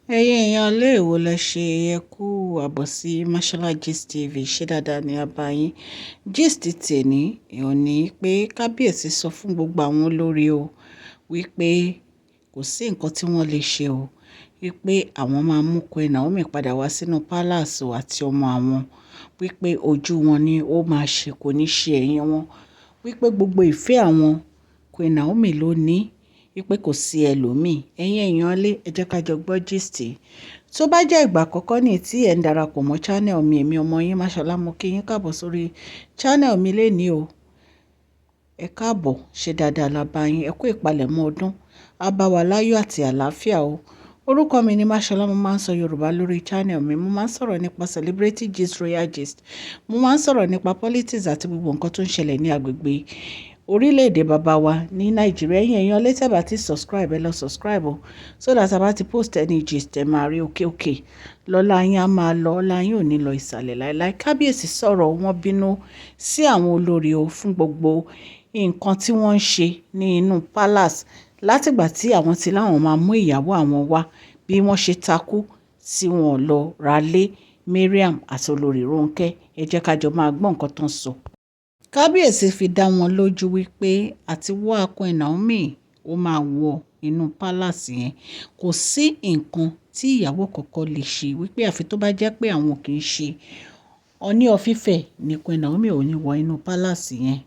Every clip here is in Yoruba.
Ẹ̀yin èèyàn ilé ìwò lẹ ṣe, ẹ kú àbọ̀ sí Mashola Gist TV. Ṣé dáadáa ni a bá yín? Gist tèní ò ní pé kábíyèsí sọ fún gbogbo àwọn olórí o wípé kò sí nǹkan tí wọ́n lè ṣe o, wípé àwọn máa mú Queen Naomi padà wá sínú palace o àti ọmọ àwọn, wípé ojú wọn ni ó máa ṣe, kò ní ṣe ẹ̀yìn wọn, wípé gbogbo ìfẹ́ àwọn, Queen Naomi ló ní, wípé kò sí ẹlòmíì. Ẹ̀yin èèyàn ilé, ẹ jẹ́ ká jọ gbọ́ gist yìí. Tó bá jẹ́ ìgbà àkọ́kọ́ ní tí ẹ̀ ń darapọ̀ mọ́ channel mi, èmi ọmọ yín Mashola, mo kí yín káàbọ̀ sórí channel mi lénìí o. Ẹ káàbọ̀, ṣe dáadáa la bá yín, ẹ kú ìpalẹ̀mọ́ ọdún, á bá wa láyọ̀ àti àlàáfíà o. Orúkọ mi ni Mashola, mo máa ń sọ Yorùbá lórí channel mi. Mo máa ń sọ̀rọ̀ nípa celebrity gist, royal gist. Mo máa ń sọ̀rọ̀ nípa politics àti gbogbo nǹkan tó ń ṣẹlẹ̀ ní agbègbè orílẹ̀-èdè bàbá wa ní Nàìjíríà. Ẹ̀yin èèyàn lè tẹ́ bá ti subscribe, ẹ lọ subscribe o, so that a bá ti post any gist, ẹ máa rí. Òkè òkè lọ́la yín á máa lọ, ọlá yín ò ní lọ ìsàlẹ̀ láéláé. Kábíyèsí sọ̀rọ̀, wọ́n bínú sí àwọn olórí o fún gbogbo nǹkan tí wọ́n ń ṣe ní inú palace látìgbà tí àwọn tí láwọn máa mú ìyàwó àwọn wá, bí wọ́n ṣe takú tí wọ́n lọ ra lé Mariam àti olórí Ronke. Ẹ jẹ́ ká jọ máa gbọ́ nǹkan tó ń sọ. Kábíyèsí fi dá wọn lójú wípé àti wá Queen Naomi, ó máa wọ inú palace yẹn. Kò sí nǹkan tí ìyàwó kankan lè ṣe, wípé àfi tó bá jẹ́ pé àwọn kì í ṣe Ọọ̀ni of Ifẹ̀ ní Queen Naomi ò ní wọ inú palace yẹn.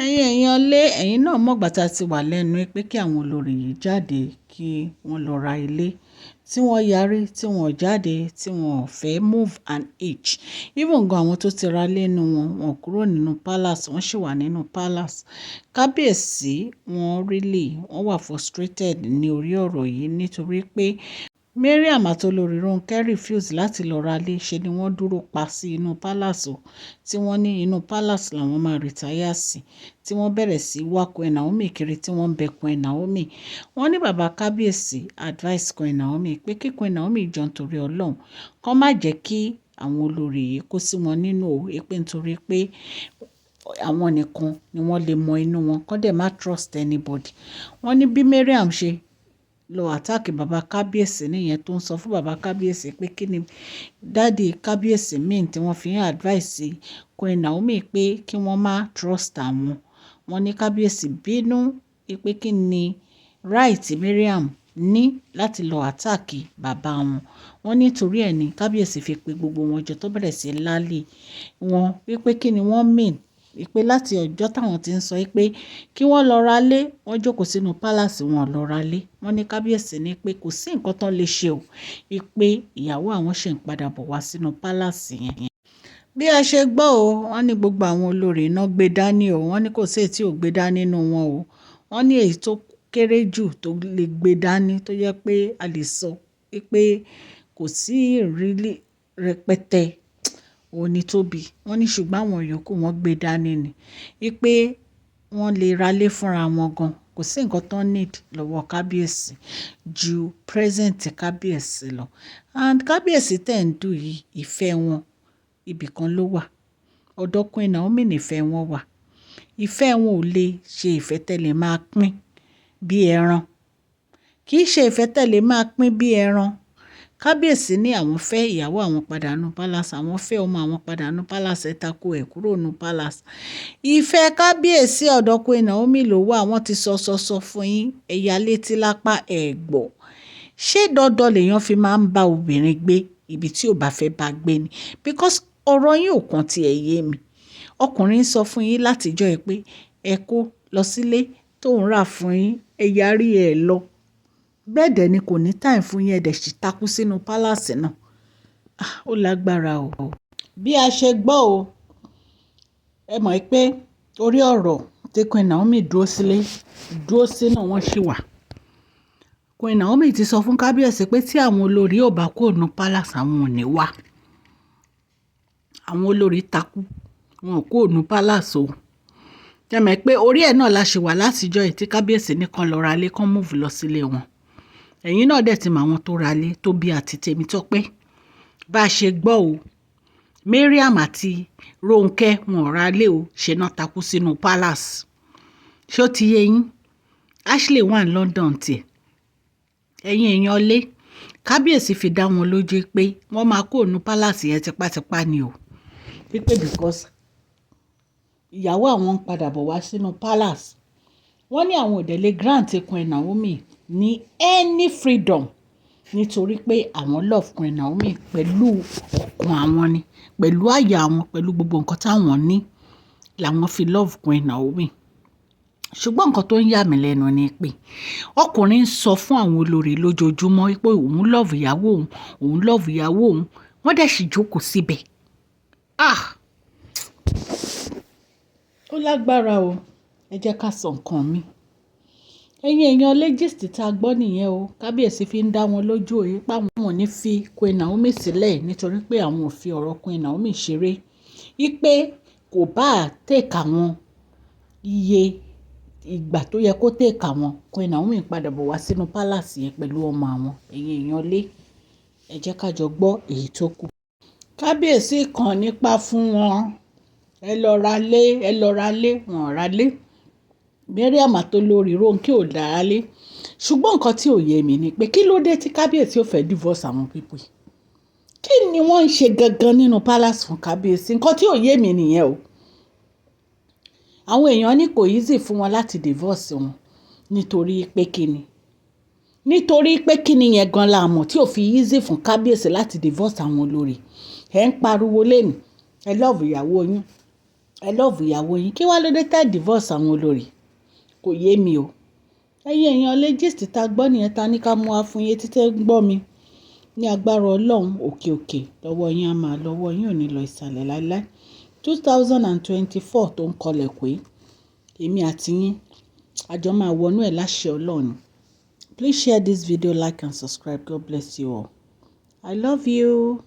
Ẹ̀yin èèyàn lé, ẹ̀yin náà mọ̀gbà tá a ti wà lẹ́nu pé kí àwọn olórí yìí jáde kí wọ́n lọ ra ilé, tí wọ́n yarí, tí wọ́n jáde, tí wọ́n fẹ́ move an inch. Even gan àwọn tó ti ra ilé nínú wọn, wọn kúrò nínú palace, wọ́n sì wà nínú palace. Kábíyèsí wọ́n really, wọ́n wà frustrated ní orí ọ̀rọ̀ yìí nítorí pé Mariam àti olórí Ronke refuse láti lọ ra ilé, ṣe ni wọ́n dúró pa sí inú palace o, tí wọ́n ní inú palace làwọn máa retire sí, tí wọ́n bẹ̀rẹ̀ sí wá Queen Naomi kiri, tí wọ́n ń bẹ Queen Naomi. Wọ́n ní bàbá kábíyèsí advice Queen Naomi pé kí Queen Naomi jọ nítorí Ọlọ́run, kó má jẹ́ kí àwọn olórí yìí kó sí wọn nínú o, pé nítorí pé àwọn nìkan ni wọ́n lè mọ inú wọn, kó dẹ̀ má trust anybody. Wọ́n ní bí Mariam ṣe lọ attack bàbá kábíyèsí nìyẹn, tó ń sọ fún bàbá kábíyèsí pé kí ni daddy kábíyèsí mean tí wọ́n fi ń advice Queen Naomi pé kí wọ́n má trust àwọn. Wọ́n ní kábíyèsí bínú pé kí ni right Mariam ní láti lọ attack bàbá wọn. Wọ́n ní torí ẹ̀ ní kábíyèsí fi pe gbogbo wọn jọ, tó bẹ̀rẹ̀ sí lálé wọn wípé kí ni wọ́n mean, wípé láti ọjọ́ táwọn ti ń sọ pé kí wọ́n lọ ra lé, wọ́n jókòó sínú palace, wọn lọ ra lé. Wọ́n ní kábíyèsí ní pé kò sí nǹkan tán lè ṣe o, wípé ìyàwó àwọn ṣì ń padà bọ̀ wá sínú palace yẹn. Bí a ṣe gbọ́ o, wọ́n ní gbogbo àwọn olórí iná gbé dání o. Wọ́n ní kò sí èyí tí ò gbé dání nínú wọn o. Wọ́n ní èyí tó kéré jù tó lè gbé dání, tó jẹ́ pé a lè sọ wípé kò sí really rẹpẹtẹ, òun ní Tóbi. Wọ́n ní ṣùgbọ́n àwọn yòókù wọn gbé dání ni. Wípé wọ́n lè ra lé fúnra wọn gan. Kò sí nǹkan tó need lọ́wọ́ kábíyèsí ju present kábíyèsí lọ. And kábíyèsí tẹ̀ ń dù yìí, ìfẹ́ wọn ibìkan ló wà. Ọ̀dọ̀ Queen Naomi ní ìfẹ́ wọn wà. Ìfẹ́ wọn ò lè ṣe ìfẹ́ tẹ́lẹ̀ máa pín bí ẹran. Kì í ṣe ìfẹ́ tẹ́lẹ̀ máa pín bí ẹran. Kábíyèsí ní àwọn fẹ́ ìyàwó àwọn padà nínú palace, àwọn fẹ́ ọmọ àwọn padà nínú palace, ẹ takú ẹ̀ kúrò nínú palace. Ìfẹ́ kábíyèsí ọ̀dọ̀ Queen Naomi ló wà. Wọ́n ti sọ sọ sọ fún yín, ẹ̀yà létí lápá ẹ̀ gbọ́. Ṣé dandan lèèyàn fi máa ń bá obìnrin gbé ibi tí ò bá fẹ́ bá gbé ni? Because ọ̀rọ̀ yín ò kan tí ẹ yé mi. Ọkùnrin ń sọ fún yín látijọ́ ẹ pé ẹ kó lọ sílé tó ń rà fún yín, ẹ yarí ẹ lọ. Bẹ́ẹ̀ dẹ̀ ni kò ní time fún yín, ẹ dẹ̀ sì takú sínú palace náà. Ah, ó lágbára o. Bí a ṣe gbọ́ o, ẹ mọ̀ pé orí ọ̀rọ̀ tí Queen Naomi dúró sílé, dúró sí náà wọ́n ṣì wà. Queen Naomi ti sọ fún kábíyèsí pé tí àwọn olórí ò bá kúrò nínú palace, àwọn ò ní wá. Àwọn olórí takú, wọn ò kúrò nínú palace o. Ṣé ẹ mọ̀ pé orí ẹ̀ náà la ṣe wà látijọ́ yìí tí kábíyèsí ní kán lọ ra ilé, kán move lọ sílé wọn. Ẹ̀yin náà dẹ̀ ti mọ àwọn tó ra ilé, Tóbi àti Tèmítọ́pẹ́. Bá ṣe gbọ́ o, Mariam àti Ronke wọn ò ra ilé o, ṣe náà takú sínú palace. Ṣé ó ti yé yín? Ashley wà ní London tiẹ̀. Ẹ̀yin èèyàn lé, Kábíyèsí fi dá wọn lójú pé wọ́n máa kúrò ní palace yẹn tipátipá ni o, wípé because ìyàwó àwọn ń padà bọ̀ wá sínú palace. Wọ́n ní àwọn ò dẹ̀ lè grant Queen Naomi ní any freedom, nítorí pé àwọn love Queen Naomi pẹ̀lú ọkàn àwọn ni, pẹ̀lú àyà àwọn, pẹ̀lú gbogbo nǹkan táwọn ní làwọn fi love Queen Naomi. Ṣùgbọ́n nǹkan tó ń yà mí lẹ́nu ni pé ọkùnrin ń sọ fún àwọn olórí lójoojúmọ́ pé òun love ìyàwó òun, òun love ìyàwó òun, wọ́n dẹ̀ sì jókòó síbẹ̀. Ah! Ó lágbára o. Ẹ jẹ́ ká sọ nǹkan mi. Ẹ̀yin èèyàn lé, gist tá a gbọ́ nìyẹn o. Kábíyèsí fi ń dá wọn lójú òye pé àwọn ò ní fi Queen Naomi sílẹ̀, nítorí pé àwọn ò fi ọ̀rọ̀ Queen Naomi ṣeré. Wípé kò bá take àwọn iye ìgbà tó yẹ kó take àwọn, Queen Naomi padà bọ̀ wá sínú palace yẹn pẹ̀lú ọmọ àwọn. Ẹ̀yin èèyàn lé, ẹ jẹ́ ká jọ gbọ́ èyí tó kù. Kábíyèsí kan nípa fún wọn. Ẹ lọ ra lé, ẹ lọ ra lé, wọ́n ra lé. Mariam àtolórí Ronke ò dára lé. Ṣùgbọ́n nǹkan tí ò yé mi ni pé, kí ló dé tí kábíyèsí ò fẹ́ divorce àwọn people yìí? Kí ni wọ́n ń ṣe gangan nínú palace fún kábíyèsí? Nǹkan tí ò yé mi nìyẹn o. Àwọn èèyàn ní kò easy fún wọn láti divorce wọn. Nítorí pé kí ni? Nítorí pé kí ni yẹn gan la mọ̀ tí ò fi easy fún kábíyèsí láti divorce àwọn olórí? Ẹ ń pariwo lẹ́nu, ẹ love ìyàwó yín, ẹ love ìyàwó yín. Kí wá ló dé tẹ́ divorce àwọn olórí? Kò yé mi o. Ẹ̀yin èèyàn lé, gist tá gbọ́ nìyẹn ta ní ká mú wá fún yín títí ń gbọ́ mi. Ní agbára Ọlọ́run, òkè òkè lọ́wọ́ yín á máa lọ́wọ́ yín, ò ní lọ ìsàlẹ̀ láíláí. 2024 tó ń kọlẹ̀ pé èmi àti yín a jọ máa wọnú ẹ̀ láṣẹ Ọlọ́run. Please share this video, like and subscribe. God bless you all. I love you.